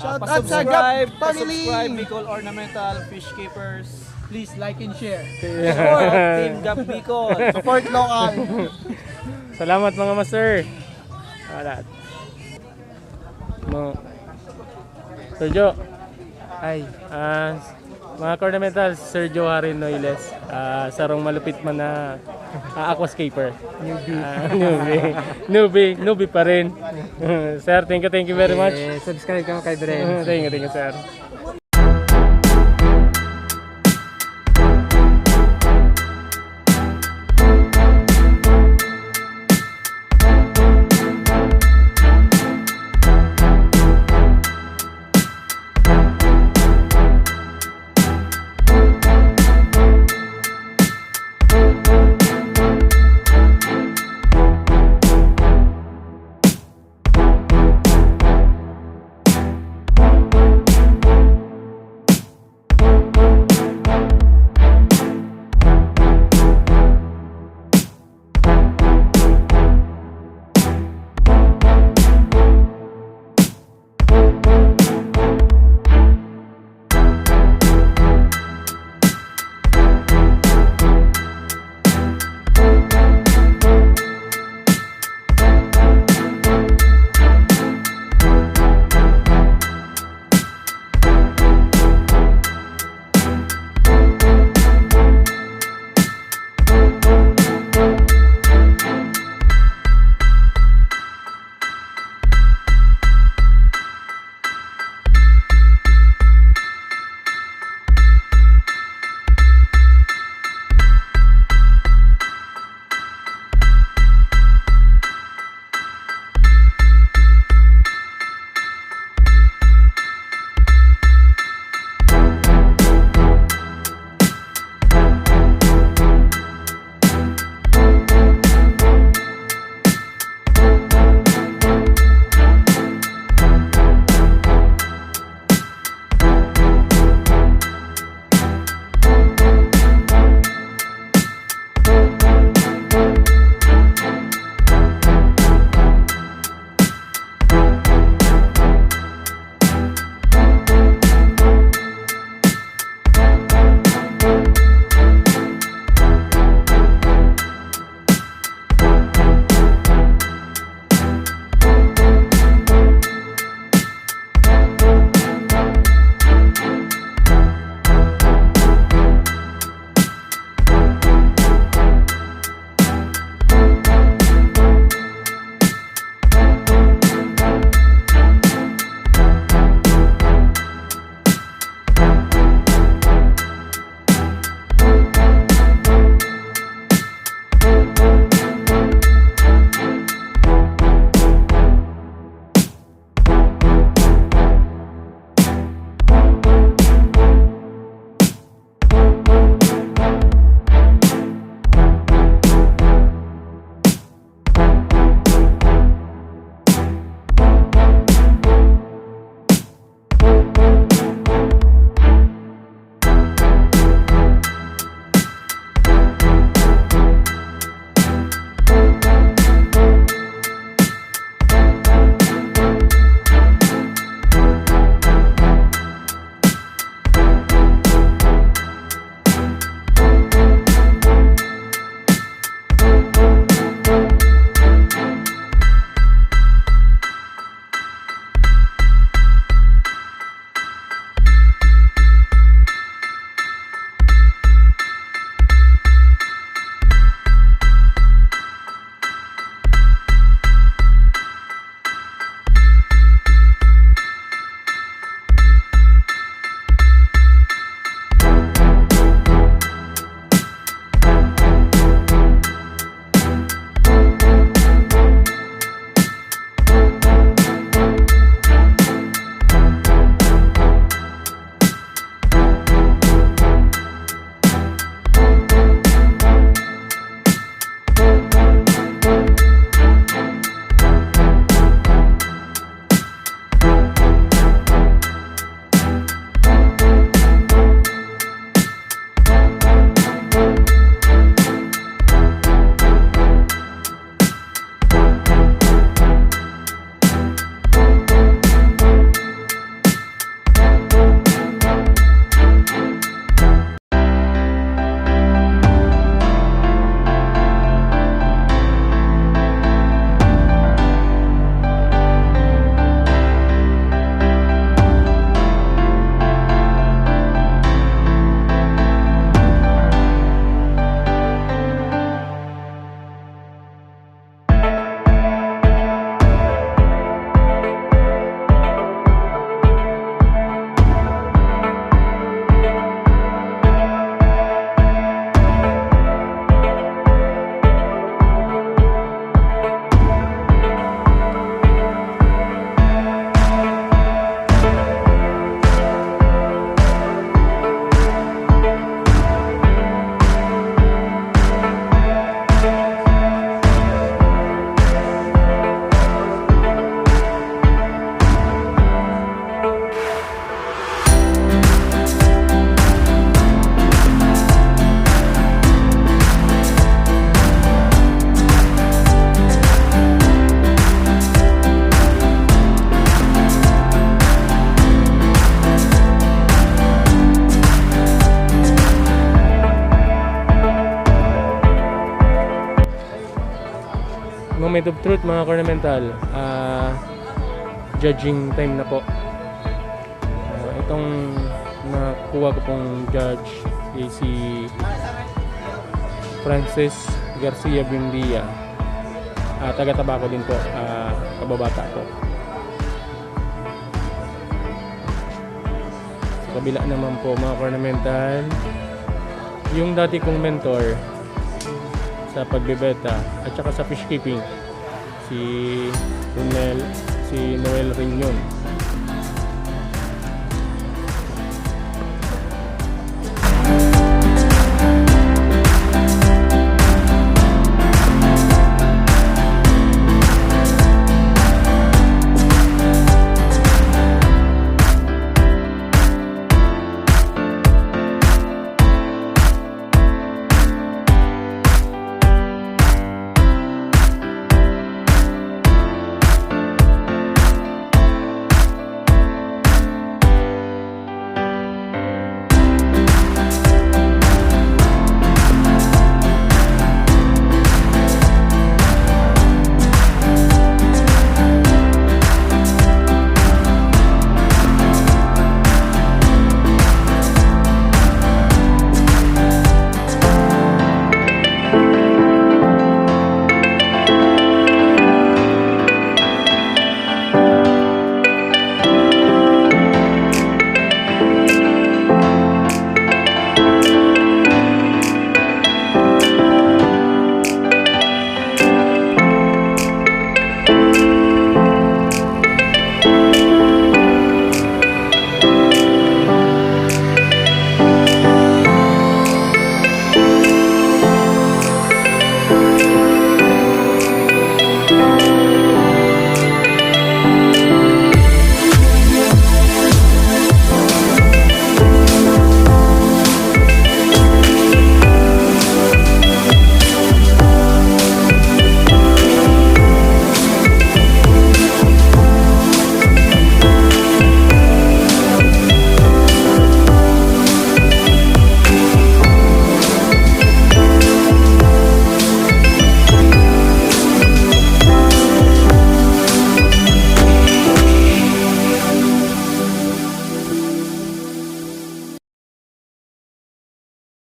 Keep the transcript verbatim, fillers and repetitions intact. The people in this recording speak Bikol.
Shout out sa Pa-subscribe, Gab family. Pa-subscribe, Bicol Ornamental Fish Keepers. Please like and share. Support Team Gab Bicol. Support local. Salamat, mga master. Wala. Mo. Sir Jo. Ay. Ah, mga Cornamentals, Sir Jo Harry Noiles. Ah, sarong malupit man na ah, aquascaper. Newbie. Ah, newbie. Newbie. Newbie pa rin. Sir, thank you, thank you very much. Eh, subscribe kamo kay Bren. Thank you, thank you, sir. Moment of truth, mga Cornamental. Ah, judging time na po. Ah, itong nakuha ko pong judge is si Francis Garcia Buendia. Ah, taga Tabaco din po. Ah, kababata po. Sa kabila naman po, mga Cornamental, yung dati kong mentor sa pagbebeta at saka sa fish keeping, si Ronel, si Noel Reunion.